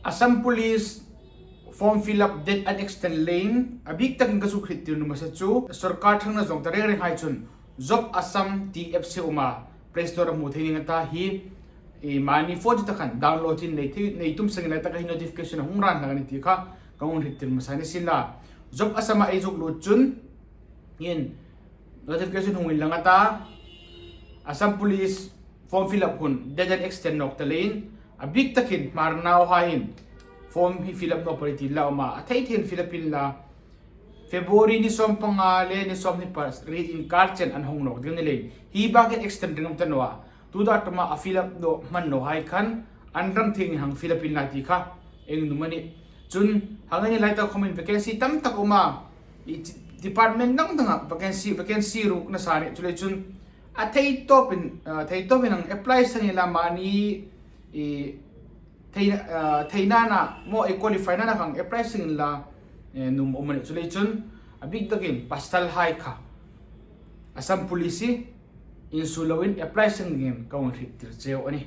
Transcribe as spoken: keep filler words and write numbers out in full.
Assam Police form fill up deadline extend leiin a bik takin ka zuk hriettir nuom a sa chu, sorkar ṭhangna zawngta reng reng hai chun Job Assam ti apps hi a um a, Play Store-a hmu thei ning a ta hi, mani phone chu ta khan download-in nei tum seng lai taka hi notification a hung ran hlak a nih ti kha ka hung hriettir hmasa ni sien la. Job Assam-a ei zuk lut chun, hin, notification hung inlang a ta, Assam Police form fill up hun deadline extend nawk ta leiin, a bik takin Hmar nauhaiin form hi fill up nawk pei ti la um a, a thei theiin fill up inla, February ni sawm panga le ni sawmhni pariet inkar chen an hawng nawk ding a ni leiin, hi bakin extend ring um ta naw a, tuta tuma a fill up naw hman nawhai khan an rang thei ni hang fill up inla ti kha ei nuom a nih. Chun, hang a ni lai tak khawmin vacancy tam tak a um a, department dang danga vacancy, vacancy ruk nasa a nih. Chuleiin chun, a thei tawpin, thei tawpin hang apply seng inla, mani theinana, maw ei qualify nana khan apply seng inla, nuom a um a nih. Chuleiin chun, a bik takin pasalhai kha Assam Police-a insuo loin apply seng dingin ka hung hriettir cheu a nih.